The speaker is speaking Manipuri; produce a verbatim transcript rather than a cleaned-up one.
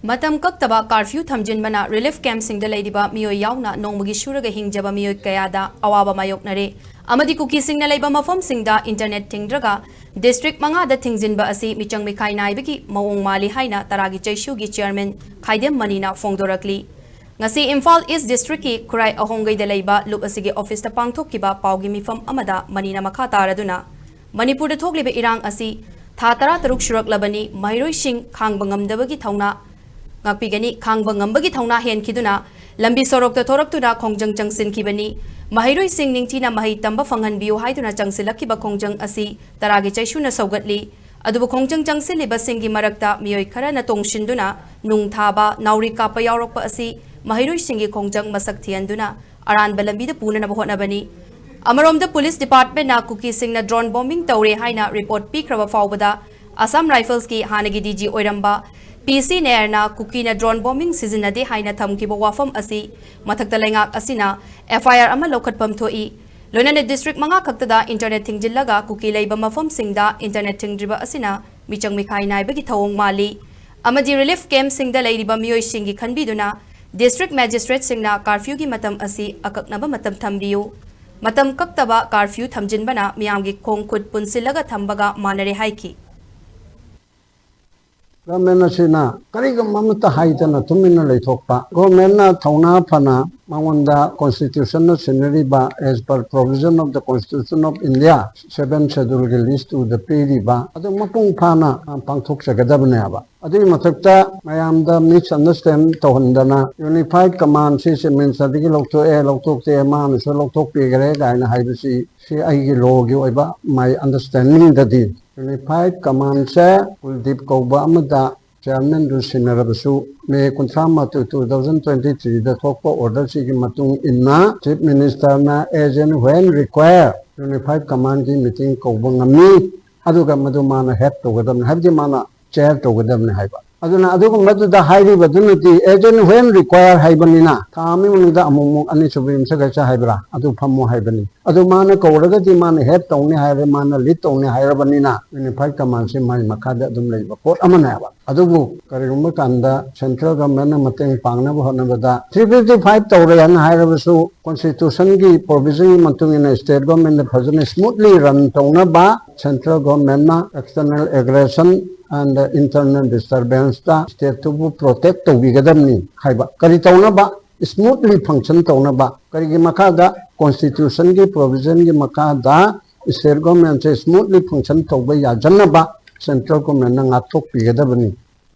ꯃꯇꯝ ꯀꯛꯇꯕ ꯀꯥꯔꯐ꯭ꯌꯨ ꯊꯝꯖꯤꯟꯕꯅ ꯔꯤꯂꯤꯐ ꯀꯦꯝꯞꯁꯤꯡꯗ ꯂꯩꯔꯤꯕ ꯃꯤꯑꯣꯏ ꯌꯥꯎꯅ ꯅꯣꯡꯃꯒꯤ ꯁꯨꯔꯒ ꯍꯤꯡꯖꯕ ꯃꯤꯑꯣꯏ ꯀꯌꯥꯗ ꯑꯋꯥꯕ ꯃꯥꯌꯣꯛꯅꯔꯦ ꯑꯃꯗꯤ ꯀꯨꯀꯤꯁꯤꯡꯅ ꯂꯩꯕ ꯃꯐꯝꯁꯤꯡꯗ ꯏꯟꯇꯔꯅꯦꯠ ꯊꯤꯡꯗ꯭ꯔꯒ ꯗꯤꯁꯇ꯭ꯔꯤꯛ ꯃꯉꯥꯗ ꯊꯤꯡꯖꯤꯟꯕ ꯑꯁꯤ ꯃꯤꯆꯪ ꯃꯤꯈꯥꯏ ꯅꯥꯏꯕꯒꯤ ꯃꯑꯣꯡ ꯃꯥꯜꯂꯤ ꯍꯥꯏꯅ ꯇꯔꯥꯒꯤ ꯆꯩꯁꯨꯒꯤ ꯆꯤꯌꯔꯃꯦꯟ ꯈꯥꯏꯗꯦꯝ ꯃꯅꯤꯅ ꯐꯣꯡꯗꯣꯔꯛꯂꯤ꯫ ꯉꯁꯤ ꯏꯝꯐꯥꯜ ꯏꯁ ꯗꯤꯁꯇ꯭ꯔꯤꯛꯀꯤ ꯈꯨꯔꯥꯏ ꯑꯍꯣꯡꯒꯩꯗ ꯂꯩꯕ ꯂꯨꯞ ꯑꯁꯤꯒꯤ ꯑꯣꯐꯤꯁꯇ ꯄꯥꯡꯊꯣꯛꯈꯤꯕ ꯄꯥꯎꯒꯤ ꯃꯤꯐꯝ ꯑꯃꯗ ꯃꯅꯤꯅ ꯃꯈꯥ ꯇꯥꯔꯗꯨꯅ, ꯃꯅꯤꯄꯨꯔꯗ ꯊꯣꯛꯂꯤꯕ ꯏꯔꯥꯡ ꯑꯁꯤ ꯊꯥ ꯇꯔꯥ ꯇꯔꯨꯛ ꯁꯨꯔꯛꯂꯕꯅꯤ, ꯃꯍꯩꯔꯣꯏꯁꯤꯡ ꯈꯥꯡꯕ ꯉꯝꯗꯕꯒꯤ ꯊꯧꯅꯥ ꯉꯥꯛꯄꯤꯒꯅꯤ, ꯈꯥꯡꯕ ꯉꯝꯕꯒꯤ ꯊꯧꯅꯥ ꯍꯦꯟꯈꯤꯗꯨꯅ ꯂꯝꯕꯤ ꯁꯣꯔꯣꯛꯇ ꯊꯣꯔꯛꯇꯨꯅ ꯈꯣꯡꯖꯪ ꯆꯪꯁꯤꯟꯈꯤꯕꯅꯤ꯫ ꯃꯍꯩꯔꯣꯏꯁꯤꯡ ꯅꯤꯡꯊꯤꯅ ꯃꯍꯩ ꯇꯝꯕ ꯐꯪꯍꯟꯕꯤꯌꯨ ꯍꯥꯏꯗꯨꯅ ꯆꯪꯁꯤꯜꯂꯛꯈꯤꯕ ꯈꯣꯡꯖꯪ ꯑꯁꯤ ꯇꯔꯥꯒꯤ ꯆꯩꯁꯨꯅ ꯁꯧꯒꯠꯂꯤ꯫ ꯑꯗꯨꯕꯨ ꯈꯣꯡꯖꯪ ꯆꯪꯁꯤꯜꯂꯤꯕꯁꯤꯡꯒꯤ ꯃꯔꯛꯇ ꯃꯤꯑꯣꯏ ꯈꯔꯅ ꯇꯣꯡꯁꯤꯟꯗꯨꯅ ꯅꯨꯡ ꯊꯥꯕ, ꯅꯥꯎꯔꯤ ꯀꯥꯞꯄ ꯌꯥꯎꯔꯛꯄ ꯑꯁꯤ ꯃꯍꯩꯔꯣꯏꯁꯤꯡꯒꯤ ꯈꯣꯡꯖꯪ ꯃꯁꯛ ꯊꯤꯍꯟꯗꯨꯅ ꯑꯔꯥꯟꯕ ꯂꯝꯕꯤꯗ ꯄꯨꯅꯅꯕ ꯍꯣꯠꯅꯕꯅꯤ꯫ ꯑꯃꯔꯣꯝꯗ ꯄꯨꯂꯤꯁ ꯗꯤꯄꯥꯔꯠꯃꯦꯟꯅ ꯀꯨꯀꯤꯁꯤꯡꯅ ꯗ꯭ꯔꯣꯟ ꯕꯣꯝꯕꯤꯡ ꯇꯧꯔꯦ ꯍꯥꯏꯅ ꯔꯤꯄꯣꯔꯠ ꯄꯤꯈ꯭ꯔꯕ ꯐꯥꯎꯕꯗ ꯑꯁꯥꯝ ꯔꯥꯏꯐꯜꯁꯀꯤ ꯍꯥꯟꯅꯒꯤ ꯗꯤ ꯖꯤ ꯑꯣꯏꯔꯝꯕ ꯄꯤ ꯁꯤ ꯅꯦꯔꯅ ꯀꯨꯀꯤꯅ ꯗ꯭ꯔꯣꯟ ꯕꯣꯝꯕꯤꯡ ꯁꯤꯖꯤꯟꯅꯗꯦ ꯍꯥꯏꯅ ꯊꯝꯈꯤꯕ ꯋꯥꯐꯝ ꯑꯁꯤ ꯃꯊꯛꯇ ꯂꯩꯉꯥꯛ ꯑꯁꯤꯅ ꯑꯦꯐ ꯑꯥꯏ ꯑꯥꯔ ꯑꯃ ꯂꯧꯈꯠꯐꯝ ꯊꯣꯛꯏ꯫ ꯂꯣꯏꯅꯅ ꯗꯤꯁꯇ꯭ꯔꯤꯛ ꯃꯉꯥ ꯈꯛꯇꯗ ꯏꯟꯇꯔꯅꯦꯠ ꯊꯤꯡꯖꯤꯜꯂꯒ ꯀꯨꯀꯤ ꯂꯩꯕ ꯃꯐꯝꯁꯤꯡꯗ ꯏꯟꯇꯔꯅꯦꯠ ꯊꯤꯡꯗ꯭ꯔꯤꯕ ꯑꯁꯤꯅ ꯃꯤꯆꯪ ꯃꯤꯈꯥꯏ ꯅꯥꯏꯕꯒꯤ ꯊꯧꯑꯣꯡ ꯃꯥꯜꯂꯤ ꯑꯃꯗꯤ ꯔꯤꯂꯤꯐ ꯀꯦꯝꯞꯁꯤꯡꯗ ꯂꯩꯔꯤꯕ ꯃꯤꯑꯣꯏꯁꯤꯡꯒꯤ ꯈꯟꯕꯤꯗꯨꯅ ꯗꯤꯁꯇ꯭ꯔꯤꯛ ꯃꯦꯖꯤꯁꯇ꯭ꯔꯦꯠꯁꯤꯡꯅ ꯀꯥꯔꯐ꯭ꯌꯨꯒꯤ ꯃꯇꯝ ꯑꯁꯤ ꯑꯀꯛꯅꯕ ꯃꯇꯝ ꯊꯝꯕꯤꯌꯨ꯫ ꯃꯇꯝ ꯀꯛꯇꯕ ꯀꯥꯔꯐ꯭ꯌꯨ ꯊꯝꯖꯤꯟꯕꯅ ꯃꯤꯌꯥꯝꯒꯤ ꯈꯣꯡ ꯈꯨꯠ ꯄꯨꯟꯁꯤꯜꯂꯒ ꯊꯝꯕꯒ ꯃꯥꯟꯅꯔꯦ ꯍꯥꯏꯈꯤ꯫ ꯒꯚꯔꯟꯃꯦꯟ ꯑꯁꯤꯅ ꯀꯔꯤꯒꯨꯝꯕ ꯑꯃꯠꯇ ꯍꯥꯏꯗꯅ ꯇꯨꯃꯤꯟꯅ ꯂꯩꯊꯣꯛꯄ, ꯒꯚꯔꯟꯃꯦꯟꯅ ꯊꯧꯅꯥ ꯐꯅ ꯃꯉꯣꯟꯗ ꯀꯣꯟꯁꯇꯤꯇ꯭ꯌꯨꯁꯟꯅ ꯁꯤꯟꯅꯔꯤꯕ as per provision of the Constitution of India seven scheduleꯒꯤ list two ꯗ ꯄꯤꯔꯤꯕ ꯑꯗꯨ ꯃꯄꯨꯡ ꯐꯥꯅ ꯄꯥꯡꯊꯣꯛꯆꯒꯗꯕꯅꯦꯕ꯫ ꯑꯗꯨꯒꯤ ꯃꯊꯛꯇ ꯃꯌꯥꯝꯗ misunderstand ꯇꯧꯍꯟꯗꯅ unified command ꯁꯤ ꯆꯤꯐ ꯃꯤꯅꯤꯁꯇꯔꯗꯒꯤ ꯂꯧꯊꯣꯛꯑꯦ, ꯂꯧꯊꯣꯛꯇꯦ, ꯃꯥꯅꯁꯨ ꯂꯧꯊꯣꯛꯄꯤꯈ꯭ꯔꯦ ꯀꯥꯏꯅ ꯍꯥꯏꯕꯁꯤ, ꯁꯤ ꯑꯩꯒꯤ ꯂꯣꯒꯤ ꯑꯣꯏꯕ my understandingꯗꯗꯤ unified commandꯁꯦ ꯀꯨꯜꯗꯤꯞ ꯀꯧꯕ ꯑꯃꯗ ꯆꯤꯌꯔꯃꯦꯟꯗꯨ ꯁꯤꯟꯅꯔꯕꯁꯨ ꯃꯦ ꯀꯨꯟꯊ꯭ꯔꯥ ꯃꯥꯊꯣꯏ two thousand twenty threeꯗ ꯊꯣꯛꯄ orderꯁꯤꯒꯤ ꯃꯇꯨꯡ ꯏꯟꯅ ꯆꯤꯐ ꯃꯤꯅꯤꯁꯇꯔꯅ as and when require unified commandꯀꯤ meeting ꯀꯧꯕ ꯉꯝꯃꯤ꯫ ꯑꯗꯨꯒ ꯃꯗꯨ ꯃꯥꯅ head ꯇꯧꯒꯗꯕꯅꯤ, ꯍꯥꯏꯕꯗꯤ ꯃꯥꯅ chair ꯇꯧꯒꯗꯕꯅꯤ ꯍꯥꯏꯕ꯫ ꯑꯗꯨꯅ ꯑꯗꯨꯒꯨꯝꯕꯗꯨꯗ ꯍꯥꯏꯔꯤꯕꯗꯨꯅꯗꯤ as and when require ꯍꯥꯏꯕꯅꯤꯅ, ꯊꯥ ꯑꯃꯒꯤ ꯃꯅꯨꯡꯗ ꯑꯃꯨꯛꯃꯨꯛ ꯑꯅꯤꯁꯨꯕ ꯌꯨꯝꯁꯀꯩꯁ ꯍꯥꯏꯕ꯭ꯔꯥ ꯑꯗꯨ ꯐꯝꯃꯨ ꯍꯥꯏꯕꯅꯤ꯫ ꯑꯗꯨ ꯃꯥꯅ ꯀꯧꯔꯒꯗꯤ ꯃꯥꯅ ꯍꯦꯠ ꯇꯧꯅꯤ ꯍꯥꯏꯔꯦ, ꯃꯥꯅ ꯂꯤꯗ ꯇꯧꯅꯤ ꯍꯥꯏꯔꯕꯅꯤꯅ ꯌꯨꯅꯤꯐꯥꯏꯠ ꯀꯃꯥꯟꯁꯤ ꯃꯥꯒꯤ ꯃꯈꯥꯗ ꯑꯗꯨꯝ ꯂꯩꯕ ꯄꯣꯠ ꯑꯃꯅꯦꯕ꯫ ꯑꯗꯨꯕꯨ ꯀꯔꯤꯒꯨꯝꯕ ꯀꯥꯟꯗ ꯁꯦꯟꯇ꯭ꯔꯦꯜ ꯒꯚꯔꯟꯃꯦꯟꯠꯅ ꯃꯇꯦꯡ ꯄꯥꯡꯅꯕ ꯍꯣꯠꯅꯕꯗ ꯊ꯭ꯔꯤ ꯐꯤꯐꯇꯤ ꯐꯥꯏꯚ ꯇꯧꯔꯦ ꯍꯥꯏꯅ ꯍꯥꯏꯔꯕꯁꯨ ꯀꯣꯟꯁꯇꯤꯇ꯭ꯌꯨꯁꯟꯒꯤ ꯄ꯭ꯔꯣꯚꯤꯖꯟꯒꯤ ꯃꯇꯨꯡ ꯏꯟꯅ ꯁ꯭ꯇꯦꯠ ꯒꯚꯔꯟꯃꯦꯟꯠꯅ ꯐꯖꯅ ꯁ꯭ꯃꯨꯠꯂꯤ ꯔꯟ ꯇꯧꯅꯕ ꯁꯦꯟꯇ꯭ꯔꯦꯜ ꯒꯚꯔꯟꯃꯦꯟꯠꯅ external aggression and internal disturbanceꯇ ꯁ꯭ꯇꯦꯠꯇꯨꯕꯨ ꯄ꯭ꯔꯣꯇꯦꯛ ꯇꯧꯕꯤꯒꯗꯕꯅꯤ ꯍꯥꯏꯕ꯫ ꯀꯔꯤ ꯇꯧꯅꯕ? ꯁ꯭ꯃꯨꯠꯂꯤ ꯐꯪꯁꯟ ꯇꯧꯅꯕ꯫ ꯀꯔꯤꯒꯤ ꯃꯈꯥꯗ? ꯀꯣꯟꯁꯇꯤꯇ꯭ꯌꯨꯁꯟꯒꯤ ꯄ꯭ꯔꯣꯚꯤꯖꯟꯒꯤ ꯃꯈꯥꯗ ꯁ꯭ꯇꯦꯠ ꯒꯚꯔꯟꯃꯦꯟꯠꯁꯦ ꯁ꯭ꯃꯨꯠꯂꯤ ꯐꯪꯁꯟ ꯇꯧꯕ ꯌꯥꯖꯅꯕ ꯁꯦꯟꯇ꯭ꯔꯦꯜ ꯒꯚꯔꯟꯃꯦꯟꯠꯅ ꯉꯥꯛꯊꯣꯛꯄꯤꯒꯗꯕꯅꯤ꯫